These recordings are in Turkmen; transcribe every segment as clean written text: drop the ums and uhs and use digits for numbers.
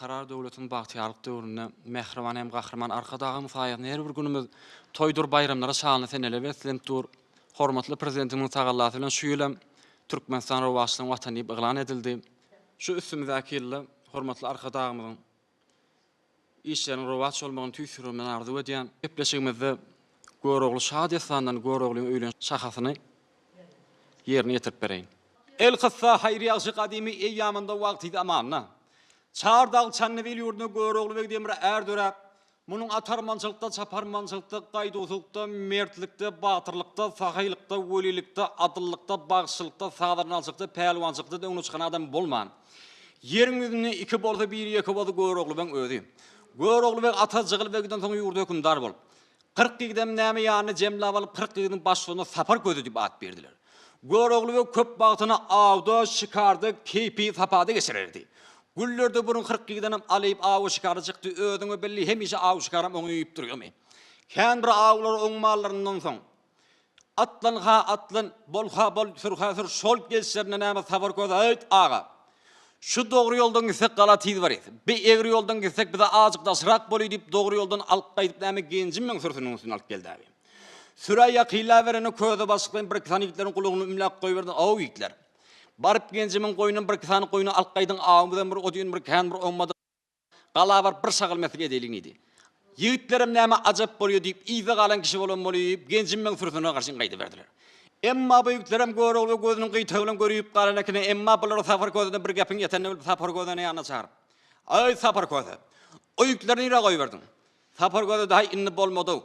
Berkarar döwletiň bagtyýarlyk döwründe mähriban hem Gahryman Arkadagymyz saýasynda her bir günümiz toýdur baýramlara şanly senelere beslenip dur. Hormatly Prezidentimiziň tagallasy bilen şu ýyl hem Türkmenistan rowaçlygyň Watany diýip yglan edildi. Şu üstümizdäki ýylda hormatly Arkadagymyzyň işleriniň rowaç bolmagyny tüýs ýüregimden arzuw edýän. Gepleşigimizde Görogly şa dessanyndan Göroglyň öýlen şahasyny ýerine ýetirip bereýin. Elkyssa, haýry-ýagşy gadymy eýýamynda wagty-zamanda, Çar dag Çandybil ýurdunda Görogly beg diýen bir är döräp, Munuň atarmançylykda, çaparmançylykda, gaýduwsyzlykda, mertlikde, batyrlykda, sahylykda, welilikde, adyllykda, bagşylykda, sazyrnalçylykda, pälwançylykda-da öňüne çykan adam bolman. Ýeriň ýüzünde iki bolsa biri ýeke bolsa Görogly begiň özi. Görogly beg ata Jygyl begden soň ýurda hökümdar bolup, 40 ýigidem näme ýanyna jemläp alyp, 40 ýigidiň baştutanyna Sapar köse diýip at berdiler. Görogly beg köp wagtyny awda, şikarda, keýpi-sapada geçirerdi. Günlerde burun 40 ýigidenem alyp awa-şikara çykdy, özüňe belli hemişe aw-şikaram oňa iýip durýamy. Kän bir awlar oň mallaryndan soň, Atlan-ha atlan, bol-ha bol, sür-ha sür, şol gelişlerinde näme Sapar köse, Heýt, aga! Şu dogry ýoldan gitsek gala tiz barýas. Bi egri ýoldan gitsek bize azjyk daşrak bolýa diýip dogry ýoldan alyp gaýdyp näme Genjim meň sürüsiniň üstüne alyp geldi abi. Sürä ýakynlaberende köze başlyklaýyn birki sany ýigitleriň gulagyna ümläp goýberdi, Aw ýigitler! Baryp Genjimiň goýnundan birki sany goýny alyp gaýdyň, awymyzam bir o düýn bir kän bir oňmadyk. Gala baryp bir şagal meslik edeýliň diýdi. Ýigitlerem näme ajap bolýa diýip, yzda galan kişi bolan bolýa, Genjim meň sürüsine garşy gaýdyberdiler. Emma bu ýigitlerem Görogly gözüniň gyýtagy bilen görüp galan ekeni, emma bulara Sapar közeden bir gepiň ýetenini bilip Sapar közeni ýanyna çagyryp, Aý, Sapar köze, o ýigitleri nirä goýberdiň? Sapar köze-de, Haý, indi bolmady-ow.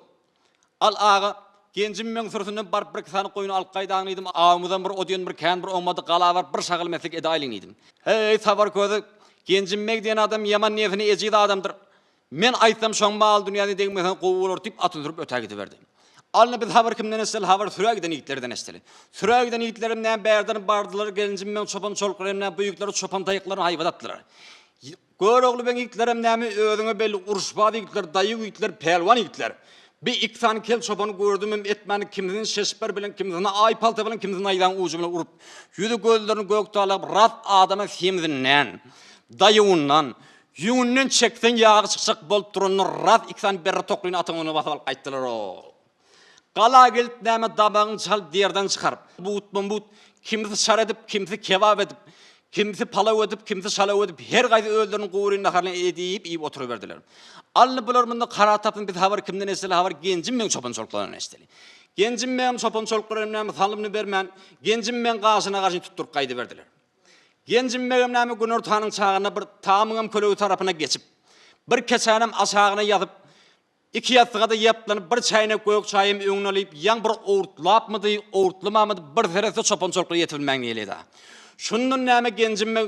Al aga, Genjim meň sürüsinden baryp birki sany goýny alyp gaýdaň diýdim, awymyzam bir o diýen bir kän bir oňmadyk, gala baryp bir şagal meslik edäýliň diýdim. Heý, Sapar köze, Genjim beg diýen adam ýaman nebsine ejiz adamdyr. Men aýtsam şoň mal-dünýäsine degmeseň gowy bolar diýip atyny sürüp ötä gidiberdi. Alny biz habar kimden eşdeli, habar sürä giden ýigitlerden eşdeli. Sürä giden ýigitlerem näme bärden bardylar, Genjim begiň çopan çoluklarym näme bu ýigitler çopan taýaklaryny haýbat atdylar. Görogly beň ýigitlerem näme özüňe belli uruşbaz ýigitler, daýaw ýigitler, pälwan ýigitler. Bi iki sany kel çopany gördümem etmäni kimsini şeşper bilen, kimsini aýpalta bilen, kimsini naýzaň ujy bilen urup, ýüzi gözlerini gök dalap rast adama semzinden, daýawyndan, ýüňünden çekseň ýagy çykjak bolup duranda rast iki sany berre toklyny atyň öňüne basyp alyp gaýtdylar-ow. Gala gelip näme damagyňy çalyp derden çykaryp, butma-but, kimsi şar edip, kimsi kebap edip, kimsi palaw edip, kimsi şalaw edip, her gaýsy özleriniň gury naharyny edip iýip oturyberdiler. Alny bular munda karar tapsyn biz habar kimden eşdeli habar Genjim begiň çopan-çoluklaryndan eşdeli. Genjim begem çopan-çoluklar hem näme salymyny bermän, Genjim begiň gaşyna garşy tutduryp gaýdyberdiler. Genjim begem näme günortanyň çagynda bir tamyňam kölegi tarapyna geçip, bir keçänem aşagyna ýazyp, Iki ýassyga-da ýaplanyp, bir çäýnek gök çaýam öňüne alyp, ýaň bir owurtlapmydy, owurtlamamydy, bir seretse çopan-çoluklara ýetibilmän gelýär-dä. Şundan näme Genjim beg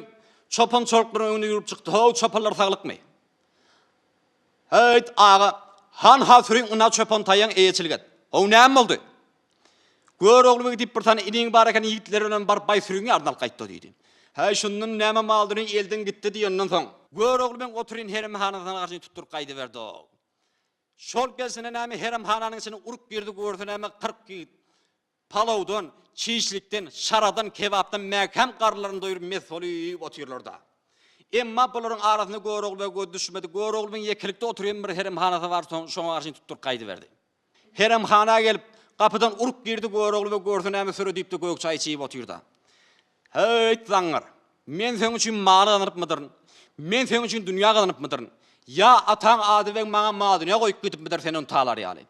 çopan-çoluklaryň öňünde ýürüp çykdy, How, çopanlar saglykmy? Heýt, aga, han-ha süriň ynha çopan taýaň eýeçilik et. How, näme boldy? Görogly beg diýip bir sany iniň bar eken, ýigitleri bilen baryp baý süriň ýaryny alyp gaýtdy diýdi. Häý, şundan näme mal-dünýe elden gitdi diýenden soň, Görogly beg otyryn heremhanasyna garşy tutduryp gaýdyberdi-ow. Şol gelsene näme heremhananyň içine urup girdi, görse näme 40 ýigit palawdan, çişlikden, şaradan, kebapdan mäkäm garynlaryny doýrup mes bolup otyrlar-da. Emma bularyň arasynda Görogly beg gözi düşmedi. Görogly begiň ýekelikde oturýan bir heremhanasy bar, şoňa garşy tutduryp gaýdyberdi. Heremhana gelip, gapydan urup girdi, Görogly beg görse näme süre diýipdi, gök çaý içip otyrda. Heýt, zaňňar! Men seň üçin mal gazanypmydyryn? Men seň üçin dünýä gazanypmydyryn? Ýa ataň Ady beg maňa mal-dünýä goýup gidipmidir sen ony talar ýaly?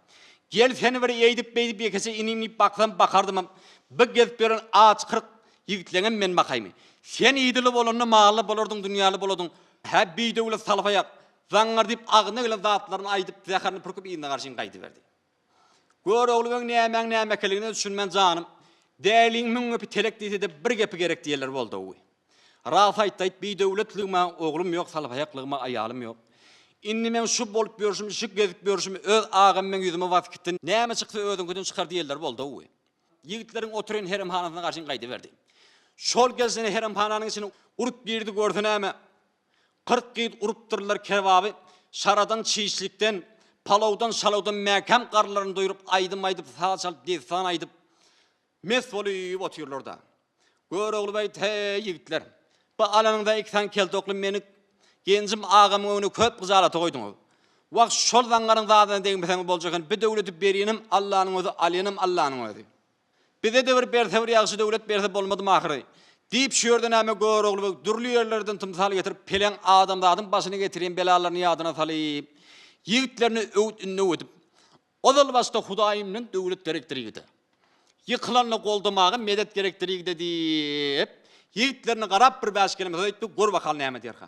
Gel seni bir eýdip-beýdip ýekeje inim diýip baksam bakardymam, bi gezip ýören aç 40 ýigitleňem men bakaýmy? Sen idili bolanda mally bolardyň, dünýäli bolardyň. Hä, bidöwlet salpaýak! Zaňňar diýip agzyna gelen zatlaryny aýdyp, zäherini pürküp yzyna garşyn gaýdyberdi. Görogly beg nämäň nämekeligine düşünmän janym, däliň müň gepi telek diýse-de bir gepi gerek diýenleri boldy-ow. Ras aýtdaýt, bidöwletligime oglum ýok, salpaýaklygyma aýalym ýok. Indi meň şu bolup ýörşüm, şu gezip ýörşüm öz agam meň ýüzüme basyp gitdi, näme çyksa özüňkiden çykar diýenleri boldy-ow. Ýigitleriň oturan heremhanasyna garşyn gaýdyberdi. Şol gelsene heremhananyň içine urup girdi, görse näme, 40 gyz urupdyrlar kebaby, şaradan, çişlikden, palawdan, şalawdan mäkäm garynlaryny doýrup, aýdym aýdyp, saz çalyp, dessan aýdyp, mes bolup otyrlar-da. Görogly baý, Heý, ýigitler, bu alanyňda iki sany keltokly meni. Genjim agamyň öňüne köp gyjalata goýduňyz. Wah, şol zaňňaryň zadyna degmeseňiz boljak eken, bi döwleti berýenem Allanyň özi, alýanam Allanyň özi. Bize-de bir berse bir ýagşy döwlet berse bolmadymy ahyry? Diýip şu ýerde näme Görogly beg dürli ýerlerden tymsal getirip peleň adamzadyň başyna getirýän belalaryny ýadyna salyp, ýigitlerine öwüt-ündew edip, Ozal başda Hudaýymdan döwlet gerekdir ýigide. Ýykylanda goldamaga medet gerekdir ýigide diýip, ýigitlerine garap bir bäş keleme söz aýtdy, gör bakaly näme diýerka.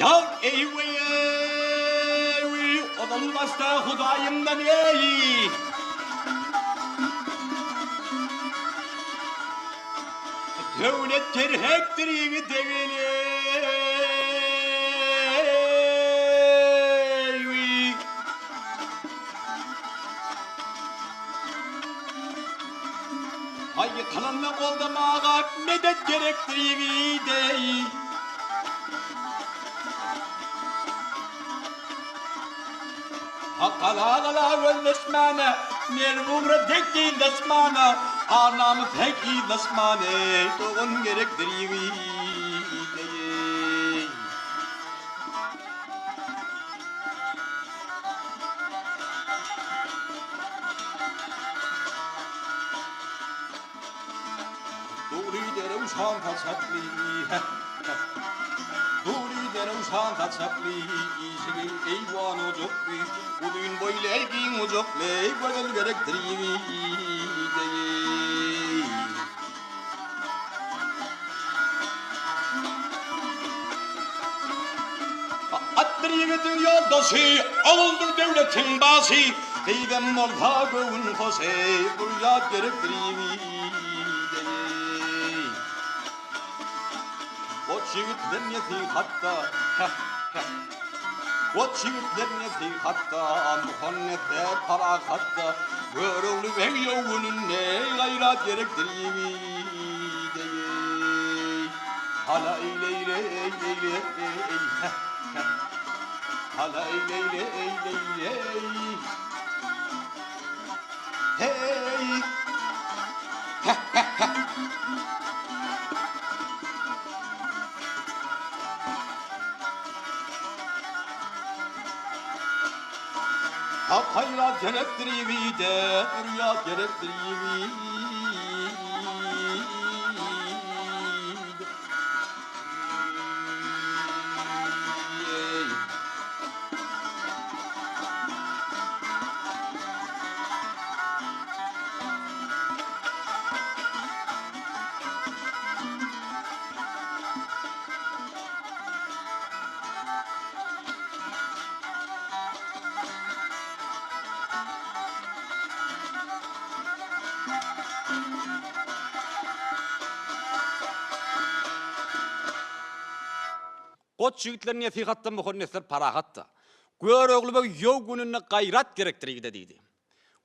Ýa eý weý eý, ozal başda Hudaýymdan eý. Döwlet terhekdir ýigide geleý. Haý ýykylanda goldamaga medet gerekdir ýigide. Hak gala-gala gözleşmäne, Merw ugra dek yzlaşmana, Ar-namys hek yzlaşmana, Dogan gerekdir ýigide. Dury derewşan saçakly, Dury derewşan saçakly, Işigi eýwan ojakly, Uzyn boýly, giň gujakly, Gözel gerekdir ýigide. Atdyr ýigidiň ýoldaşy, Oguldyr döwletiň başy, Gyzam bolsa göwün hoşy, Zürýat gerekdir ýigide. Goç ýigitler nesihatda, heh-heh. Goç ýigitler nesihatda, Muhannetler parahatda, Görogly beg ýow gününde, Gaýrat gerekdir ýigide. Halaý-leý-leý-leý-leý, heh-heh. Halaý-leý-leý-leý-leý. Heý! Heh-heh-heh. Hak haýrat gerekdir ýigide, Zürýat gerekdir ýigide. Goç ýigitler nesihatda muhannesler parahatda. Görogly beg ýow gününde gaýrat gerekdir ýigide diýdi.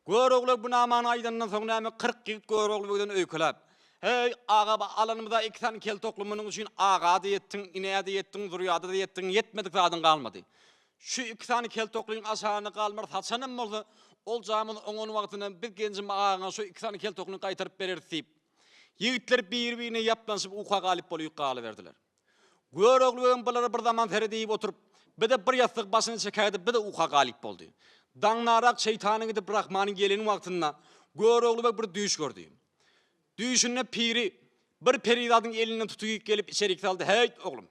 Görogly bu namany aýdandan soň näme 40 ýigit Görogly begden öýkeläp, Heý, aga alanymyza iki sany keltokly munuň üçin aga-da ýetdiň, ine-de ýetdiň, zürýada-da ýetdiň, ýetmedik zadyň galmady. Şu iki sany keltoklyň aşagyna galmar saçanam bolsa, oljamyz oňan wagtynda biz Genjim agaňa şu iki sany keltoklyny gaýtaryp bereris diýip, ýigitler biri-birine ýaplanyşyp uka galyp bolýup galyberdiler. Görogly begem bulara bir zaman seredip oturyp, bir-de bir ýassyk başyny çekäýdi, bir-de uka galyp boldy. Daňdanrak şeýtanyň gidip Rahmanyň gelen wagtynda Görogly beg bir düýş gördi. Düýşünde piri bir perizadyň elinden tutup gelip içerik saldy, Heýt, oglum!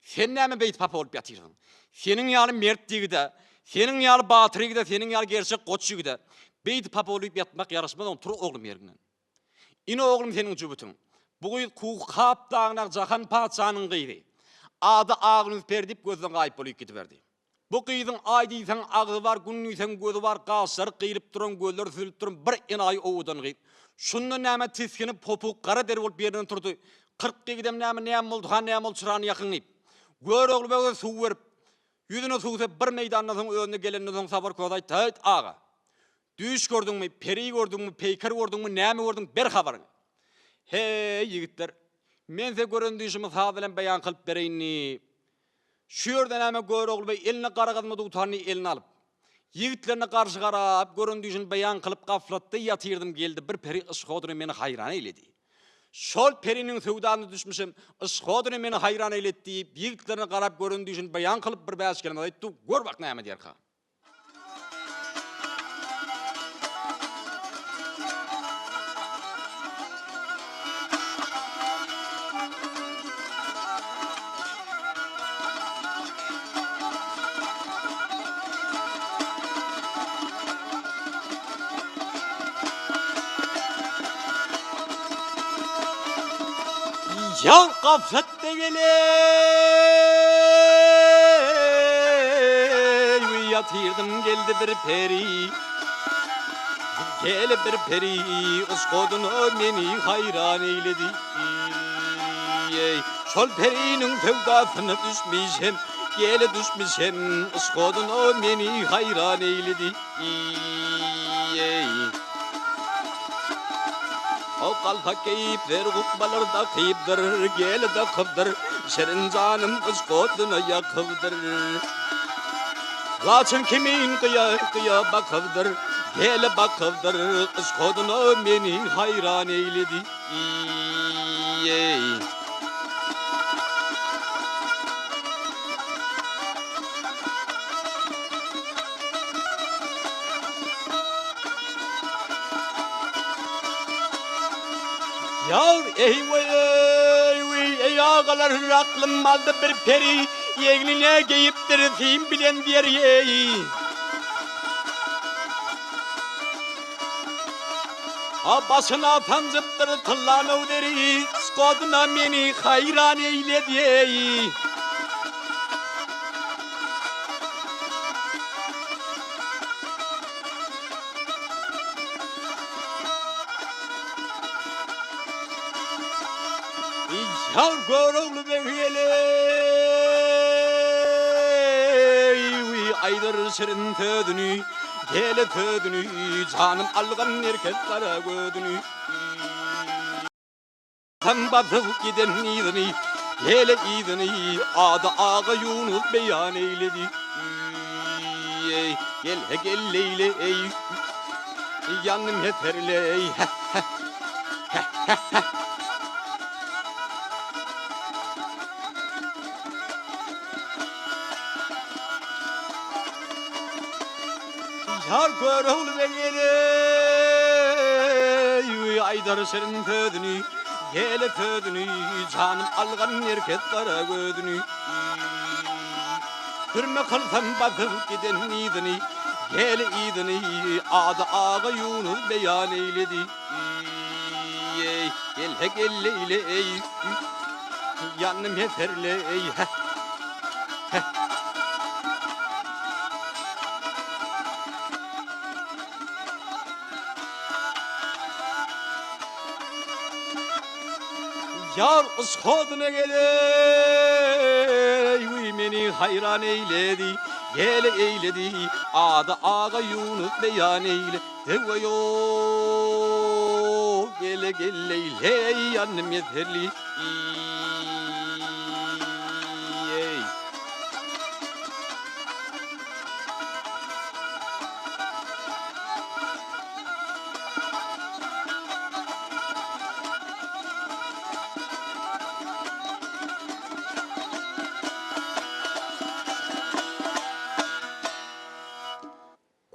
Sen näme beýdip hapa bolup ýatyrsyň? Seniň ýaly mert ýigide, seniň ýaly batyr ýigide, seniň ýaly gerçek goç ýigide beýdip hapa bolup ýatmak ýaraşmaz, oglum, tur oglum ýeriňden. Ine oglum seniň jübütiň. Bu gyz Kuhkap dagyna Jahan patyşanyň gyzy. Ady Agünüz peri diýip gözden gaýyp bolup gidiberdi. Bu gyzyň aý diýseň agzy bar, gün diýseň gözi bar, gaşlary gyýlyp duran, gözleri süzülip duran bir enaýy owadan gyz. Şunda näme tisginip, hopugy gara der bolup ýerinden turdy. 40 ýigidem näme, näme boldy, han näme boldy, çyrany ýakyň diýip. Görogly bege suw berip, ýüzüne suw sepip bir meýdandan soň özüne gelenden soň Sapar köse aýtdy, Häýt, aga! Düýş gördüňmi, peri gördüňmi, peýker gördüňmi, näme gördüň, ber habaryňy. Heý, ýigitler, men size gören düýşümi saz bilen beýan kylyp bereýin diýip, şu ýerde näme Görogly beý eline gara gazma dutaryny eline alyp, ýigitlerine garşy garap, gören düýşüni beýan kylyp gaflatda ýatyrdym, geldi bir peri yşk oduny meni haýran eýledi. Şol periniň söwdasyna düşmüşem, yşk oduny meni haýran eýledi diýip, ýigitlerine garap gören düýşüni beýan kylyp bir bäş keleme aýtdy, gör bak näme diýerka. Ýa gaflatda gelen. Eý, ýatyrdym geldi bir peri, Gelip bir peri, yşk oduna meni haýran eýledi. Eý, şol periniň söwdasyna düşmişem, Gele düşmişem, yşk oduna meni haýran eýledi. Eý. O galpak geýip, zer gupbalar dakypdyr, Gel dakypdyr, şirin janym yşk oduna ýakypdyr. Laçyn kimin gyýa-gyýa bakypdyr, Gel bakypdyr, yşk oduna meni haýran eýledi. Eý. Ýar eý weý eý weý eý agalar aklym aldy bir peri egnine geýipdir sim bilen zeri eý. A başyna sanjypdyr tylla nowzeri skodyna meni haýran eýledi eý. Ýar Görogly beg geleý, aýdyr şirin sözüni, gele sözüni, janym algan erkek gara gözüni. Tam basyp giden yzyny, Gele yzyny, Ady aga Ýunus beýan eýledi. Eý, gel-he gel Leýli eý, Ýandym heserleý, heh-heh, heh-heh-heh. Ýar Görogly beg geleý, Aýdar şirin sözüni, Gele sözüni, Janym algan nerkes gara gözüni. Sürme kylsam basyp giden yzyny, Gele yzyny, Ady aga Ýunus beýan eýledi. Eý, gel-he gel Leýli-eý, Ýandym heserleý, heh. Ýar yşkadyna geleý, Meni haýran eýledi, Gele eýledi, Ady aga Ýunus beýan eýle, Deweýo, gele gelleý, Ýandym ýeterli.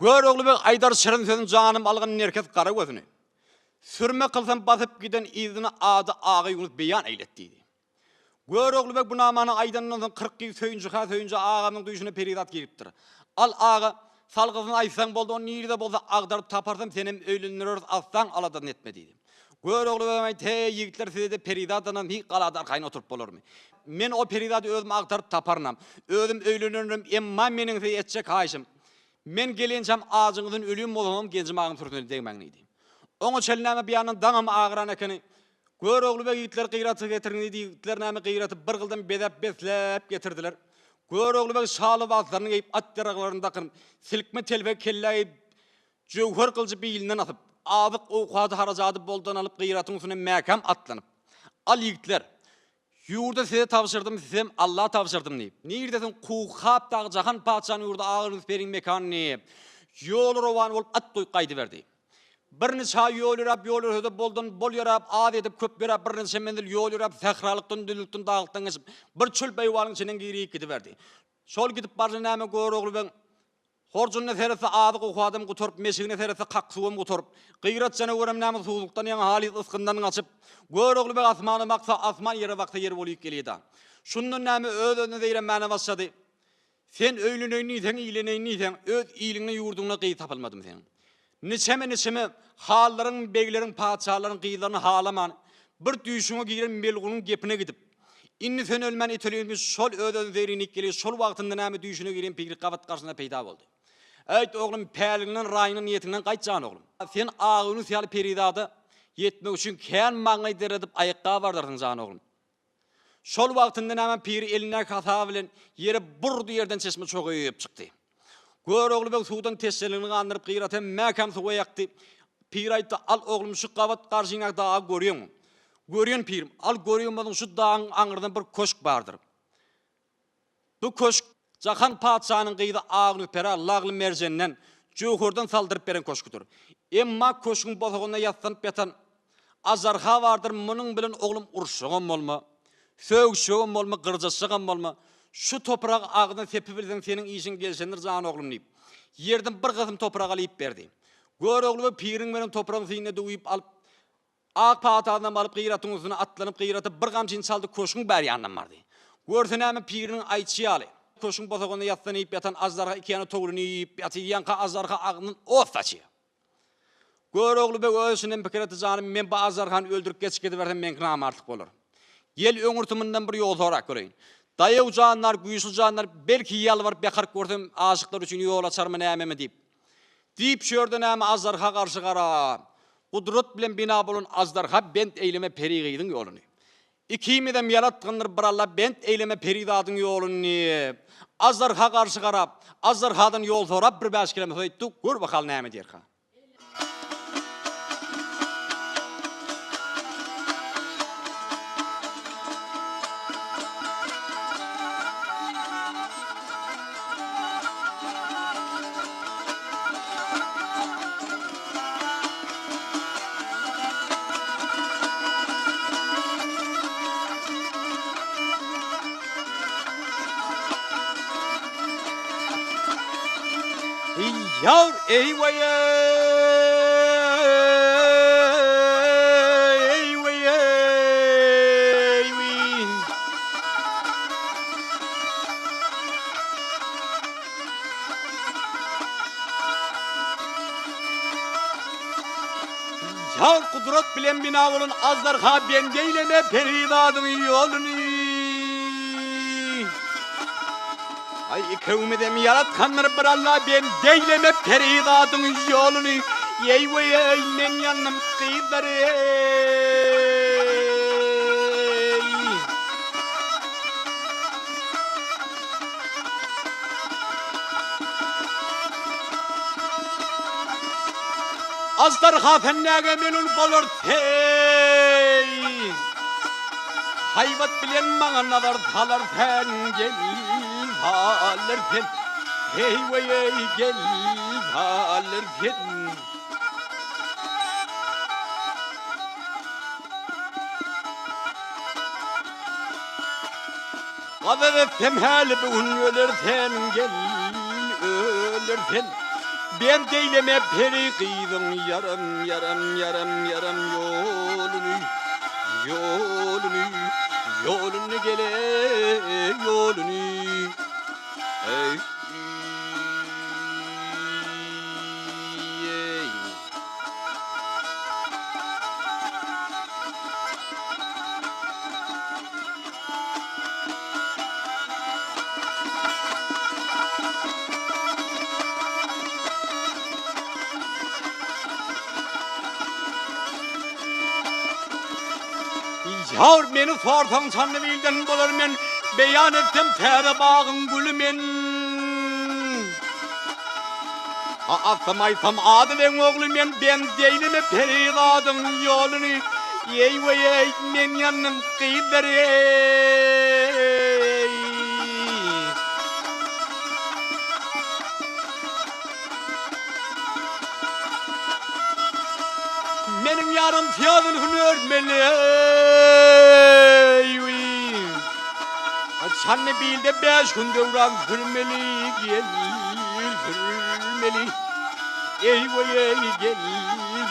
Görogly beg aýdar şirin sözün janym algyn nerkes gara gözüni. Sürme kylsam basyp giden yzyny ady Aga Ýunus beýan eýlet diýdi. Görogly beg bu namany aýdanyndan soň 40 ýyl söýünji-hä söýünji agamyň düýşüne perizat giripdir. Al aga, salgysyny aýtsaň boldy, ony nirede bolsa agdaryp taparsam senem öýlendireris assaň aladasyny etme diýdi. Görogly begem aýtdy, Heý, ýigitler, size-de perizadanam hiç galada arkaýyn oturyp bolarmy? Men o perizady özüm agtaryp taparynam, özüm öýlenerinem, emma meniň size etjek haýyşym, men gelinçäm ajyňyzdan ölüm bolsamam Genjim agaň sürsüne degmäň diýdi. Oňa çenli näme bu ýandan daňam agyran ekeni. Görogly beg ýigitler Gyraty getiriň diýdi, ýigitler näme Gyraty bir gyldan bezäp-besläp getirdiler. Görogly beg şa lybaslaryny geýip, at-ýaraglaryny dakynyp, silkme telpegi kellä geýip, Jöwher gylyjy bilinden asyp, azyk-owkady harajady boldan alyp Gyratyň üstüne mäkäm atlanyp, Al ýigitler, ýurdy size tabşyrdym, sizem Alla tabşyrdym diýip, nirdesiň Kuhap dagy Jahan patyşanyň ýurdy Agyrnys periň mekany diýip, ýoly rowan bolup at goýup gaýdyberdi. Birniçe aý ýol ýöräp, ýol ýörese-de boldan bol ýöräp, az edip köp ýöräp, birniçe menzil ýol ýöräp, sähralykdan, düzlükden, daglykdan geçip, bir çöl beýewanyň içinden girip gidiberdi. Şol gidip barşyna näme Görogly begiň Horjunyna seretse azyk-owkadam gutaryp, meşigine seretse kak-suwam gutaryp, Gyrat janawerem näme suwsuzlykdan ýaňa halys ysgyndan gaçyp, Görogly beg asmana baksa, asman ýere baksa ýer bolýup gelýär-dä. Şundan näme öz-özüne zeýrenmäne başlady. Sen öýleneýin diýseň, ileneýin diýseň, öz iliňde-ýurduňda gyz tapylmadymy seniň? Niçeme-niçeme hanlaryň, begleriň, patyşalaryň gyzlaryny halaman, bir düýşüňe giren melgunyň gepine gidip, indi sen ölmän it öleýinmi, şol öz-özüni zeýrenip gelýär, şol wagtynda näme düýşüne giren piri gabat garşysynda peýda boldy. Äýt, oglum, päliňden, raýyňdan, niýetiňden gaýt, jan oglum. Sen Agýunus ýaly perizada ýetmek üçin kän maňlaý derledip aýakgap bardyrsyň, jan oglum. Şol wagtynda näme piri elindäki hasa bilen ýere burdy ýerden çeşme çogyp çykdy. Görogly beg suwdan teşneligini gandyryp Gyraty hem mäkäm suwa ýakdy. Pir aýtdy, Al oglum şu gabat garşyňdaky dagy görýäňmi? Görýän pirim, al görýän bolsaň şu dagyň aňyrsynda bir köşk bardyr. Bu köşk Jahan patyşanyň gyzy Agnüperä lagly-merjenden, jöwherden saldyryp beren köşgüdir. Emma köşgüň bosagynda ýassanyp ýatan aždarha bardyr, munuň bilen oglum uruşjagam bolma, sögüşjegem bolma, gyrjaşjagam bolma, şu topragy agzyna sepibilseň seniň işiň gelşendir jan oglum diýip, ýerden bir gysym toprak alyp berdi. Görogly we piriň beren topragyny synyna düwüp alyp, Ak pagtadan baryp Gyratyň üstüne atlanyp Gyrata bir gamçyny çaldy köşgüň bäri ýanyndan bardy. Görse näme piriniň aýtşy ýaly, köşgüň bosagynda ýassanyp ýatan aždarha iki ýana towlanyp ýatyr ýaňka aždarha agzyndan ot saçýar. Görogly beg öz içinden pikir etdi janym men bu aždarhany öldürip geçip gidibersem meňki namartlyk bolar. Gel öňürti mundan bir ýol sorap göreýin. Daýaw jandar güýçli jandar belki ýalbaryp ýakaryp görsem aşyklar üçin ýol açarmy nämemi diýip. Diýip şu ýerde näme aždarha garşy gara. Gudrat bilen bina bolan aždarha bent eýleme peri gyzyň ýoluny. Ikimizem ýaratgyndyr bir Alla bent eýleme perizadyň ýoluny diýip, aždarha garşy garap, aždarhadan ýol sorap bir bäş keleme söz aýtdy, gör bakaly näme diýerka. Ýar eý weý eý weý eý wiý. Ýar gudrat bilen bina bolan aždarha bende eýleme perizadyň ýoluny. Aý ikewmizem ýaratgandyr bir Alla bende eýleme perizadyň ýoluny. Eý weý eý men ýandym gyzlar eý. Aždarha sen näge melul bolar teý Haýbat bilen maňa nazar salar sen gel salar sen Heý weý eý gel salar sen. Gazap etsem häli bu gün öler sen gel öler sen Bent eýleme peri gyzyň ýaram ýaram ýaram ýaram ýoluny ýoluny ýoluny gele ýoluny Eý. Jawr meni sorsaň Çandybilden bolar men, Beýan etsem täze bagyň güli men. Ha atsam aýtsam Adybegiň ogly men, Bent eýleme perizadyň ýoluny, Eý weý-eý, men ýandym gyzlar eý. Meniň ýarym syýa zülpüni örtmeli. Çandybilde bäş gün döwran sürmeli, gel sürmeli. Eý weý-eý, gel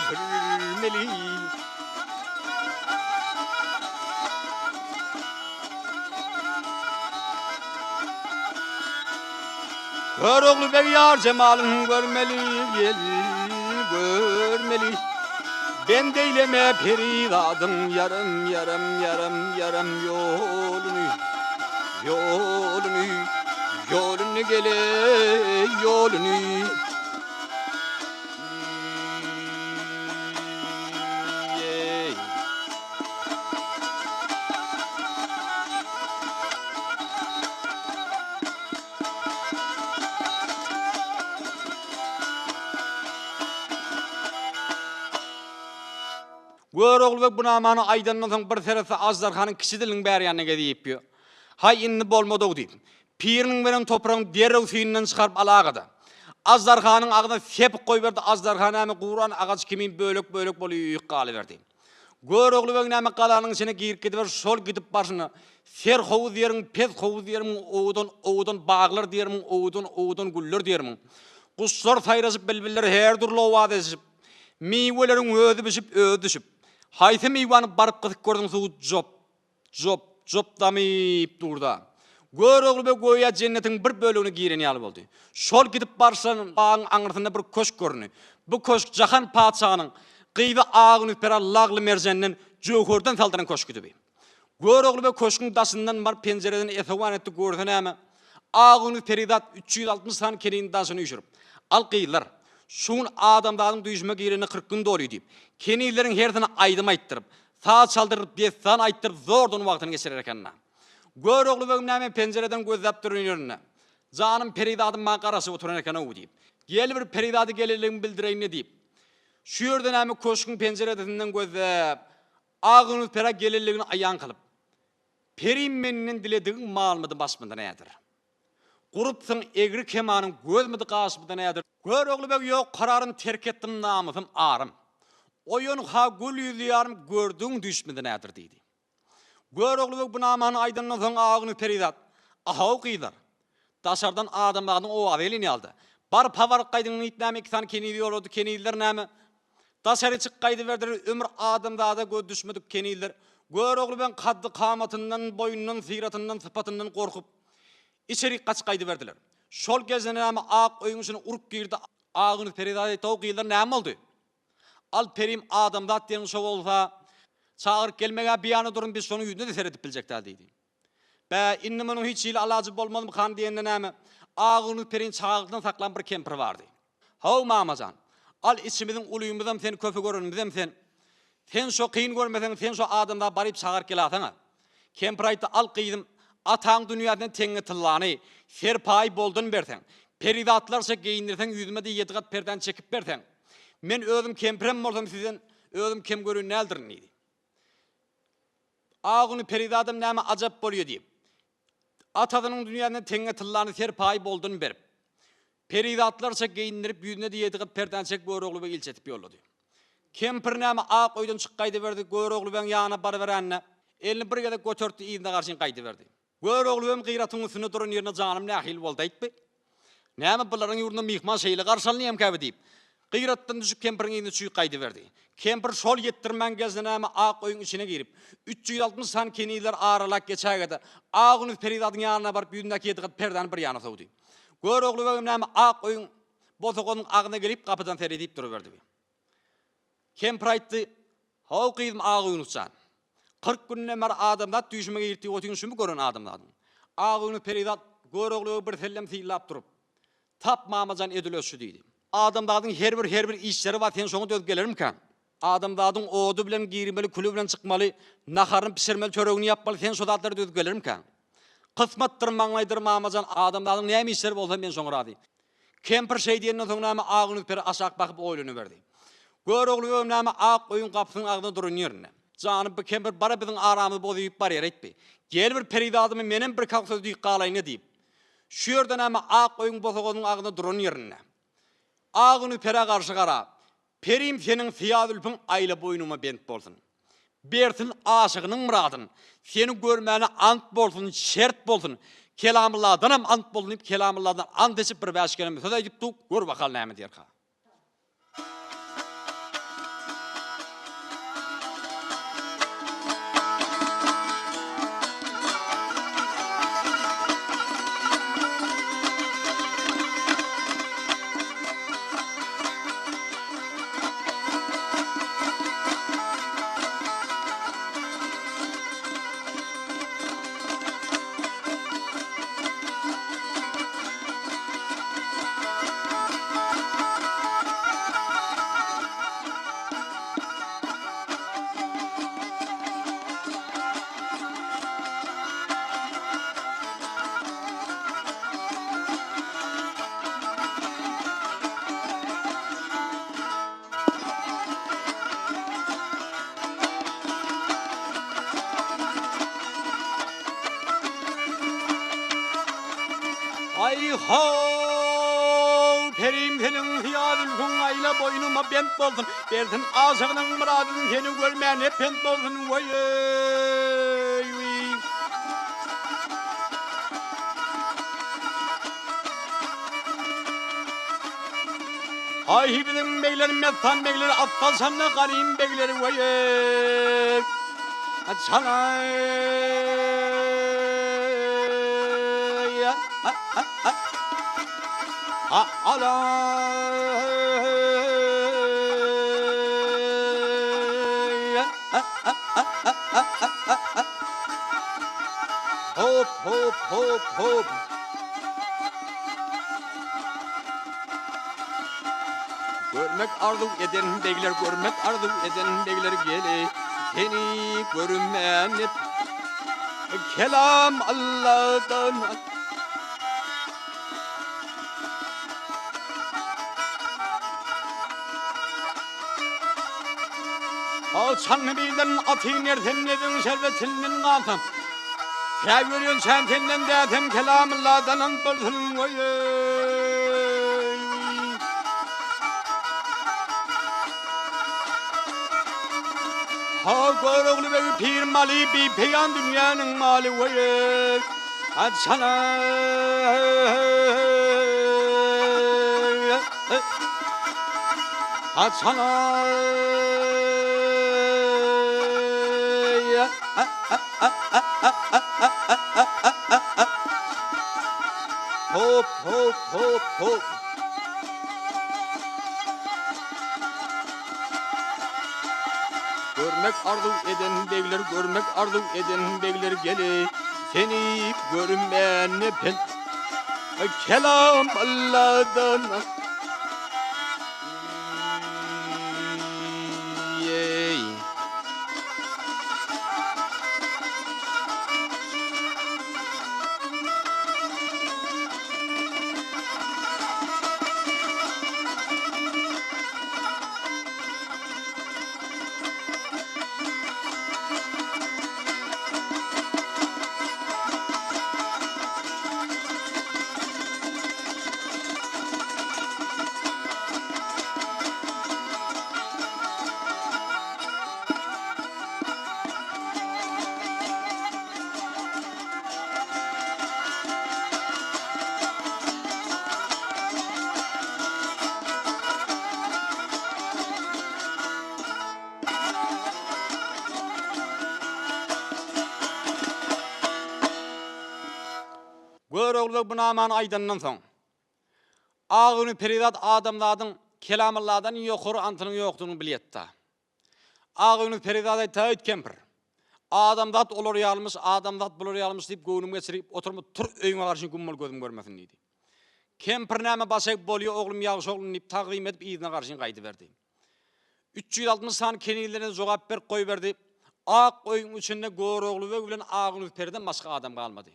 sürmeli. Görogly beg ýar jemalyn görmeli, gel görmeli. Bend eýleme perizadyň ýarym, ýarym, ýarym, ýarym ýoluny, ýoluny, ýoluny gele, ýoluny. Görogly beg bu namany aýdandan soň bir seretse aždarhanyň kiçi diliniň bäri ýanyna gezip ýör. Haý, indi bolmad-ow diýip, piriniň beren topragyny derrew syýyndan çykaryp alaga-da, aždarhanyň agzyna sepip goýberdi, aždarha näme guran agaç kimin bölek-bölek bolup galyberdi. Görogly beg näme galanyň içine girip gidiber, şol gidip barşyna, Ser howuz diýermiň, pes howuz diýermiň, owadan, owadan baglar diýermiň, owadan, owadan güller diýermiň. Guşlar saýraşyp, bilbiller her dürli owaz edişip, miweleriň özi bişip, özi düşüp, haýsy miwäni baryp gysyp görseň suwy jop, Jop, jop damyp dur-da. Görogly beg göýä jennetiň bir bölegine giren ýaly boldy. Şol gidip barşlaryna bagyň aňyrsynda bir köşk göründi. Bu köşk Jahan patyşanyň gyzy Agynüpera lagly-merjenden, jöwherden saldyran köşgüdi bi. Görogly beg köşgüň daşyndan baryp penjireden esewan etdi, görse näme, Agynüz perizat 360 sany kelini daşyna üýşürip, Al gyzlar, şu gün adamzadyň düýşüme girenine 40 gün dolýar diýip, kenizleriň hersine aýdym aýtdyryp, Saz çaldyryp, dessan aýtdyryp zordan wagtyny geçirer eken-dä. Görogly begim näme penjireden gözläp duran ýerinde, Janym perizadym maňa garaşyp oturan eken-ow diýip, Gel bir perizady gelenligimi bildireýin-le diýip, şu ýerde näme köşgüň penjiredesinden gözläp, Agynüz perä gelenligini aýan kylyp, Perim menden diledigiň malmydy başmydy nädir? Gurupsyň egri kemanyň gözmidi gaşmydy nädir? Görogly beg ýok kararym terk etdim namysym arym. Oýan ha gül ýüzli ýarym gördügiň düýşmidi nädir diýdi. Görogly beg bu namany aýdandan soň Agynüz perizat, Ahaw gyzlar, daşardan adamzadyň owazy gelin ýalydy. Baryp habar gaýdyň diýip näme iki sany kenizi ýollady, kenizler näme Daşary çyk gaýdyberdiler ömür adamzada göz düşmedik kenizler. Görogly begiň kaddy-kamatyndan, boýundan, syratyndan, sypatyndan gorkup, içerik gaçyp gaýdyberdiler. Şol gezde näme ak öýüň içine urup girdi, Agynüz perizat aýtdy-ow gyzlar näme boldy? Al perim adamzat diýeniň şo bolsa, çagyryp gelmeg-ä biýana durun biz şonuň ýüzüne-de seredip biljek däl diýdi. Bä, indi munuň hiç hili alajy bolmazmykan diýende näme, Agynüz perini çagalykdan saklan bir kempir bardy. Haw, mama jan, al içimiziň ulymyzam sen, köpi görenimizem sen. Sen şo kyn görmeseň, sen şo adamzady baryp çagyryp gelasaň-a. Kempir aýtdy, Al gyzym, ataň dünýäsinden teňňe tyllany, serpaýy boldan berseň, perizatlarça geýindirseň, ýüzüme-de ýedi gat perdäni çekip berseň, men özüm kempirem bolsam sizden özüm kem gören däldirin diýdi. Aguny perizadam näme ajap bolýa diýip, atasynyň dünýäsinden teňňe tyllany serpaýy boldan berip, perizatlarça geýindirip, ýüzüne-de ýedi gat perdäni çekip Görogly bege ilçi etip ýollady. Kempir näme ak öýden çykyp gaýdyberdi, Görogly begiň ýanyna baryberende, elini bir gezek götertdi, yzyna garşyn gaýdyberdi. Görogly hem Gyratyň üstünde duran ýerinde janym nähili boldy aýtby. Näme bularyň ýurdunda myhman şeýle garşy alynýamkäbi diýip, Gyratdan düşüp kempiriň yzyna çüýk gaýdyberdi. Kempir şol ýetdirmän gelse näme ak öýüň içine girip, 360 sany kenizleri aralap geçäge-de, Agünüz perizadyň ýanyna baryp ýüzündäki ýedi gat perdäni bir ýana sowdy. Görogly begem näme ak öýüň bosagasynyň agzyna gelip gapydan seredip duruberdi. Kempir aýtdy, How gyzym Agünüz jan! 40 günden bäri adamzat düýşüme girdi diýip otyň şumy gören adamzadyň? Agünüz perizat Göroglyny bir sellem synlap durup, Tap mamajan edil özi şu diýdi. Adamzadyň her bir her bir işleri bar sen şoňa döz gelermikäň? Adamzadyň ody bilen girmeli, küli bilen çykmaly, naharyny bişirmeli, çöregini ýapmaly, sen şo zatlary dözüp gelermikäň? Kysmatdyr, maňlaýdyr, mamajan, adamzadyň näme işleri bolsa men şoňa razy. Kempir şeý diýenden soň näme Agünüz peri aşak bakyp oýlanyberdi. Görogly öň näme ak öýüň gapysynyň agzynda duran ýerinde. Janyp bu kempir bara biziň aramyzy bozuýup barýar eýtbi. Gel bir perizadymy menem bir kak söz diýip galaýyn-a diýip. Şu ýerde näme ak öýüň bosagasynyň agzynda duran ýerinde. Agünüz perä garşy garap, Perim seniň syýa zülpüň aýla boýnuma bent bolsun. Bersin aşygynyň myradyn. Seni görmäne ant bolsun, şert bolsun. Kelamylladanam ant bolsun diýip, Kelamylladan ant içip bir bäş keleme söz aýdypdy, gör bakaly näme diýerka. Aý-how, perim seniň syýa zülpüň aýla boýnuma bent bolsun, Bersin aşygynyň myradyn seni görmäne pent bolsun, weý-eý, wiý. Aý biziň begler messan begler atdan şanda ganym begler weý Çalaý Ha ala Hop hop hop hop. Görmek arzuw eden begler görmek arzuw eden begler geli seni görmänip kelam Allahdan Alçanny bilden atyn ersem neziň şerbetinden gansam Tä görýänçäm senden däsem kelamylladan ant bolsun weý. Ha Görogly beg pir maly bi peýan dünýäniň maly weý. Açana. Açana. Hop hop hop hop. Görmek arzuw eden begler görmek arzuw eden begler geli seni görmän pen kelam Allahdan Görogly beg bu namany aýdandan soň, Agöwni perizat adamzadyň Kelamylladan ýokary antynyň ýokdugyny bilýetda. Agöwni perizat aýtda, Öýt kempir! Adamzat olar ýalymyş, adamzat bular ýalymyş diýip göwnüm geçirip oturma, tur öýüňe garşy güm bol gözüm görmesin diýdi. Kempir näme baş egip bolýa oglum ýagşy oglum diýip tagzym edip yzyna garşy gaýdyberdi. 360 sany kenizlerine jogap berip goýberdi. Ak öýüň içinde Görogly beg bilen Agynüz periden başga adam galmady.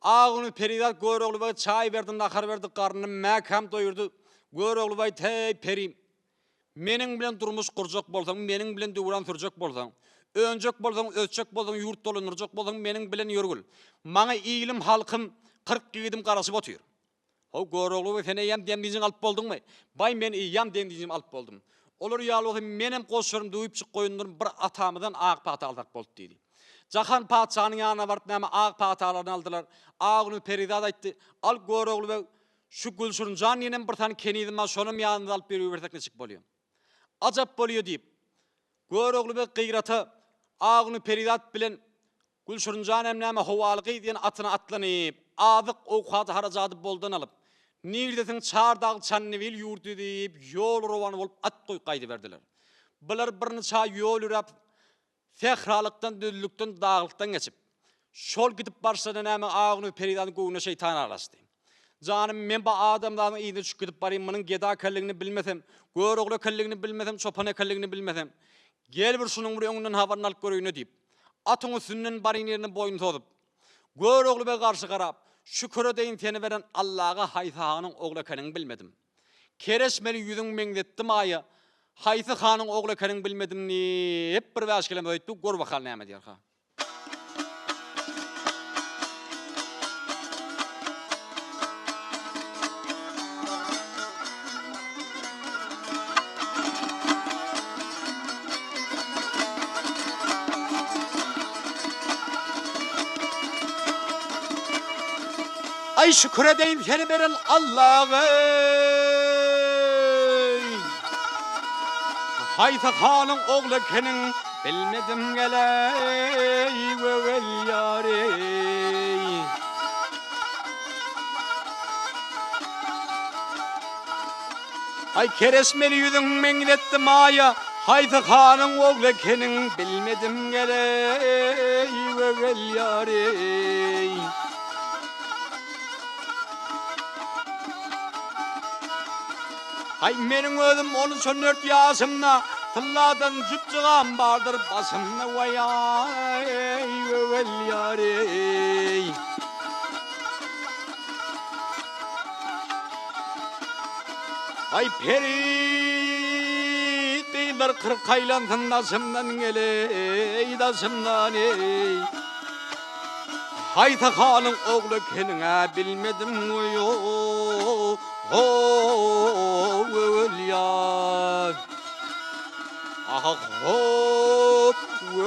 Agynüz perizat Görogly bege çaý berdi, nahar berdi, garnyny mäkäm doýurdy. Görogly beg aýtdy, Heý, perim, meniň bilen durmuş gurjak bolsaň, meniň bilen döwran sürjek bolsaň, önjek bolsaň, ösjek bolsaň, ýurt dolandyrjak bolsaň, meniň bilen ýörgül. Maňa ilim, halkym, 40 ýigidim garaşyp otyr. How, Görogly beg, sen eýýäm dem-dynjyňy alyp bolduňmy? Baý, men eýýäm dem-dynjymy alyp boldum. Olar ýaly bolsa, menem goşarym düwüpjik goýundyryn, bir atamyzdan ak pata alsak boldy diýdi. Jahan patyşanyň ýanyna baryp näme ak patalaryny aldylar. Agny perizat aýtdy, Al, Görogly beg, şu Gülşirinjan diýenem bir sany kenizim bar, şonam ýanymyza alyp ýörübersek niçik bolýa? Ajap bolýa diýip, Görogly beg Gyrata Agny perizat bilen Gülşirinjan hem näme howaly gyz diýen atyna atlanyp, azyk owkady harajady boldan alyp, nirdesiň Çardag Çandybil ýurdy diýip, ýol rowan bolup at goýup gaýdyberdiler. Bular birniçe ýol ýöräp, sähralykdan, düzlükden, daglykdan geçip, şol gidip barşlaryna näme Agynüz perizadyň göwnüne şeýtan aralaşdy. Janym, men bu adamzadyň yzyna düşüp gidip barýan, munuň geda ekenligini bilmesem, Görogly ekenligini bilmesem, çopan ekenligini bilmesem, gel bir şunuň bir öňünden habaryny alyp göreýin-le diýip, Atyň üstünden baryn ýerine boýun sozup, Görogly beg garşy garap, Şükür edeýin seni beren Allaga haýsy hanyň ogly ekeniňi bilmedim. Kereşmeli ýüzüň meňzetdim aýa, haýsy hanyň ogly ekeniňi bilmedim diýip, bir bäş keleme aýtdy, gör bakaly näme diýerka. Aý şükür edeýin seni beren Allaga Haýsy hanyň ogly ekeniň bilmedim geleý göwel ýareý. Aý kereşmeli ýüzüň meňzetdi maýa, Haýsy hanyň ogly ekeniň bilmedim geleý gögel ýareý. Aý meniň özüm on üç on dört ýaşymda, Tylladan jüpjygam bardyr başymda waý-aý gögel ýareý. Aý peri gyzlar 40 aýlansyn daşymdan geleý daşymdan eý. Haýsy hanyň ogly ekeniň-ä bilmedim oý-o ho öwül ýar. Ah hop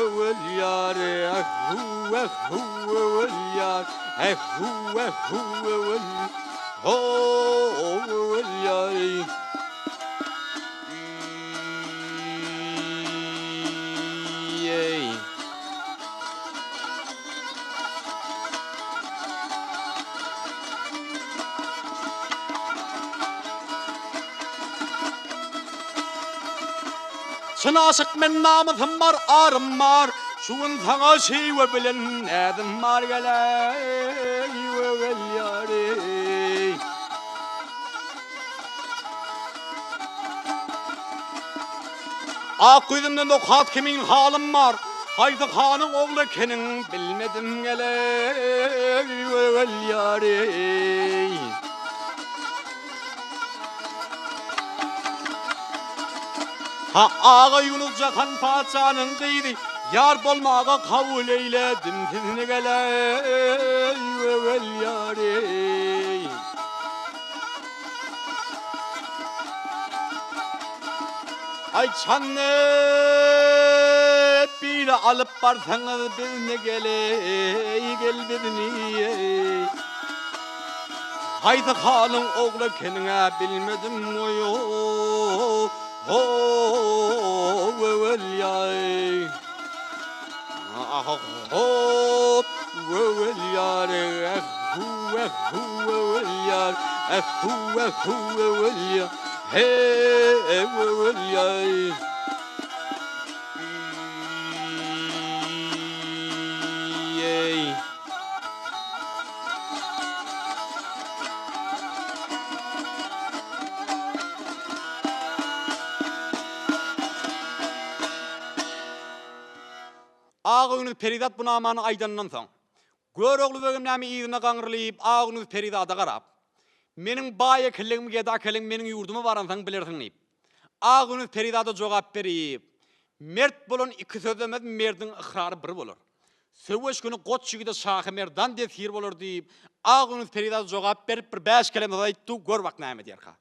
öwül ýar eh hu eh hu öwül ýar eh hu eh hu öwül ho öwül ýar. Eý. Çyn aşyk men namysym bar arym bar Şu gün saňa şiwe bilen näzim bar Geleý we gel ýareý. Ak ýüzümde nokat kimin halym bar Haýsy hanyň ogly ekeniň bilmedim Geleý we gel ýareý. Ha Agaýunus Jahan patyşanyň gyzy, Ýar bolmaga kabul eýledim sizni geleý öwel ýareý. Aý çanny bile alyp barsaňyz bizni geleý gel bizni eý. Haýsy hanyň ogly ekeniň-ä bilmedim oý-o ho öwelýaý. Ah hop öwelýar eh hu eh hu öwelýar eh hu eh hu öwelýar he öwelýaý. Eý. Agöňlüz perizat bu namany aýdandan soň, Görogly begem näme yzyna gaňrylyp, Agöňlüz perizada garap, Meniň baý ekenligimi, geda ekenligimi meniň ýurduma baransoň bilersiň diýip, Agöňlüz perizada jogap berip, Mert bolan iki sözlemez, merdiň ykrary bir bolar. Söweş güni goç ýigide şahy merdan desgir bolar diýip, Agöňlüz perizada jogap berip, bir bäş keleme söz aýtdy, gör bak näme diýerka.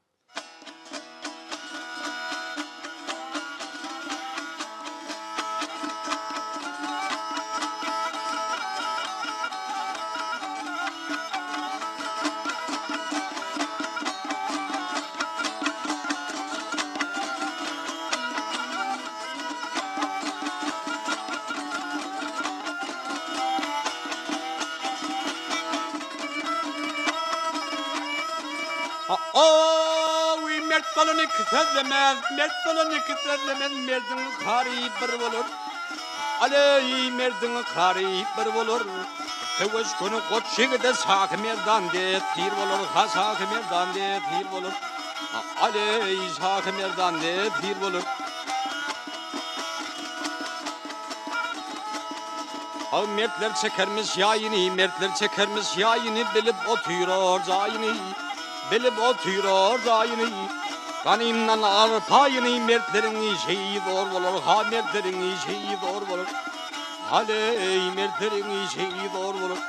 Oý, mert bolan iki sözlemez, mert bolan iki sözlemez, merdiň kary bir bolar. Aleý, merdiň kary bir bolar. Söweş güni goç ýigide şahy merdan desir bolar, ha şahy merdan desir bolar. Aleý, şahy merdan desir bolar. Haw mertler çekermiş ýaýyny, mertler çekermiş ýaýyny, bilip otyrar jaýyny, bilip otyrar jaýyny. Ganymdan al paýyny, mertleriň işi zor bolar, ha mertleriň işi zor bolar. Haleý, mertleriň işi zor bolar.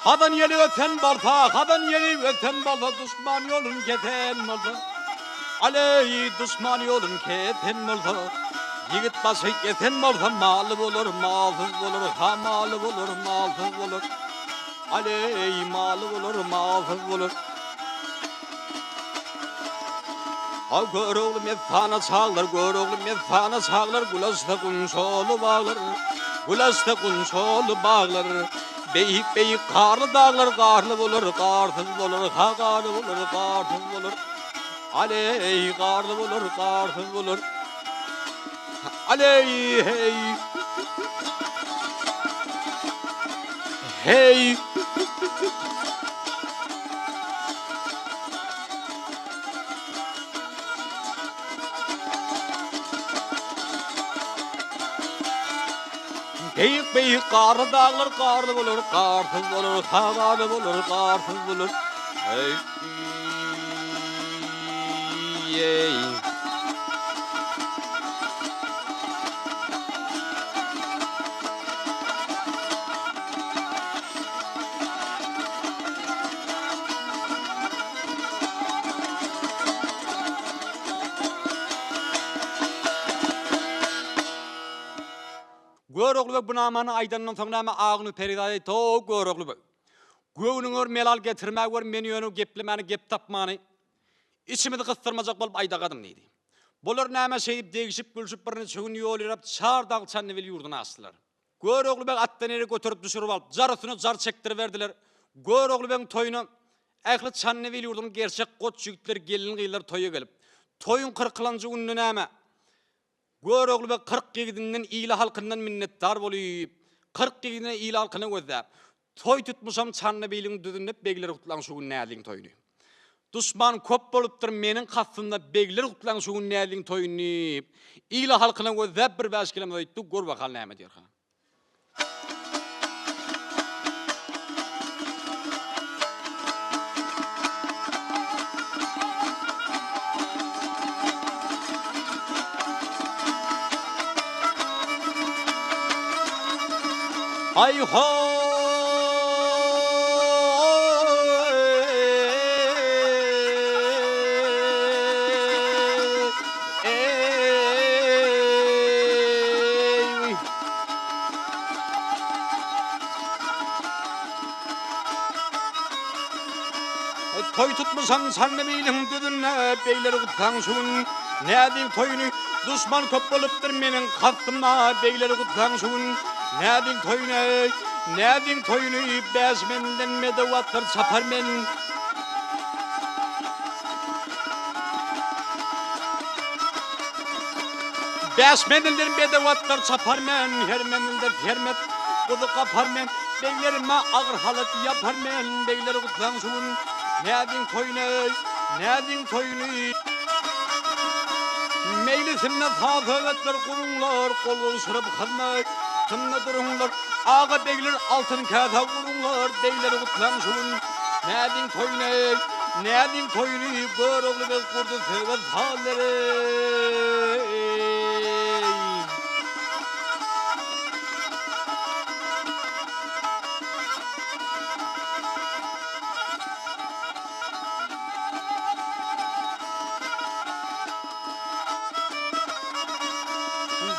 Hazan ýeli öten bolsa, hazan ýeli öten bolsa, duşman ýolun kesen bolsa. Aleý, duşman ýolun kesen bolsa, ýigit başy esen bolsa, maly bolar, malsyz bolar, ha maly bolar, malsyz bolar. Aleý, maly bolar, malsyz bolar. Ha Görogly messana çaglar, Görogly messana çaglar, gül açsa gunçaly baglar, gül açsa gunçaly baglar. Beýik-beýik garly daglar garly bolar, garsyz bolar, ha garly bolar, garsyz bolar. Aleý, garly bolar, garsyz bolar. Aleý, heý. Heý. Beýik-beýik garly daglar garly bolar, garsyz bolar, ha garly bolar, garsyz bolar. Heý. Ýeý. Görogly beg bu namany aýdandan soň näme Agny perizat aýtdy, O, Görogly beg! Göwnüňe bir melal getirmäge men ýöne geplemäne gep tapmany, içimizi gysdyrmajak bolup aýdagadym diýdi. Bular näme şeýdip degşip-gülşüp birniçe gün ýol ýöräp çar dag Çandybil ýurduna aşdylar. Görogly beg atdan ýere göterip düşürip alyp, jar üstüne jar çekdiriberdiler. Görogly begiň toýuna ähli Çandybil ýurdunyň gerçek goç ýigitleri, gelin-gyzlary toýa gelip, toýuň kyrkylanjy gününde näme, Görogly beg 40 ýigidinden, ili-halkyndan minnetdar bolyp, 40 ýigidine, ili-halkyna gözläp, toý tutmuşam Çandybiliň düzünde begler gutlaň şu gün Näzliň toýuny. Duşman köp bolupdyr meniň kastymda begler gutlaň şu gün Näzliň toýuny diýip, ili-halkyna gözläp bir bäş keleme aýtdy, gör bakaly näme diýerka. Haý-ho! Eý! Toý tutmuşam Çandybiliň düzünde, Begler gutlaň şu gün näzik toýuny. Duşman köp bolupdyr meniň kastymda, Begler gutlaň şu gün näzik toýuny. Näzik toýuny bäş menden medew atlar çapar men. Bäş menzilden bedew atlar çapar men, Her menzilde sermet guzy gapar men, Beglerime agyr halat ýapar men, Begler gutlaň şu gün näziň toýuny, Näziň toýuny. Meýlisinde saz-söhbetler guruňlar, Gol gowşuryp hyzmatynda duruňlar. Aga-begler altyn käsä uruňlar, Begleri gutlaň şu gün näziň toýuny, Näziň toýuny Görogly beg gurdy söhbet sazlary.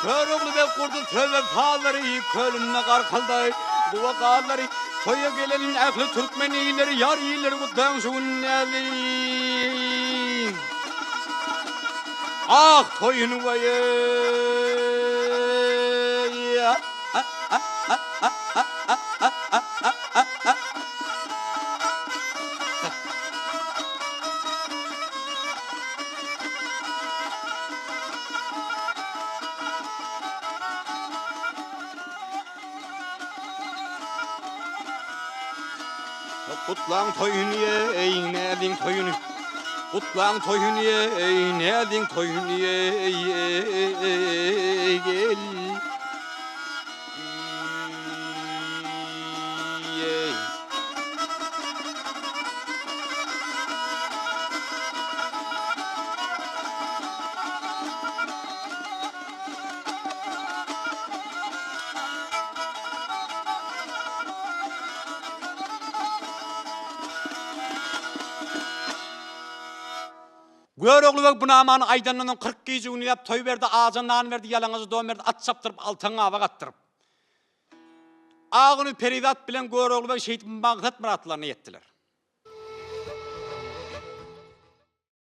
Görogly beg gurdy söhbet sazlary, Kölünde garkyldy guba gazlary, Toýa gelen ähli türkmen illeri, Ýar illeri gutlaň şu gün näzi. Ah toýuny waý-eý. Gutlaň toýuny eý näziň toýuny Gutlaň toýuny eý näziň toýuny eý gel Görogly beg bu namany aýdandan soň 40 gije günüläp toý berdi, aja nan berdi, ýalaňaja don berdi, at çapdyryp, altyn gaba gatdyryp. Agyny perizat bilen Görogly beg şeýdip maksat-myratlaryna ýetdiler.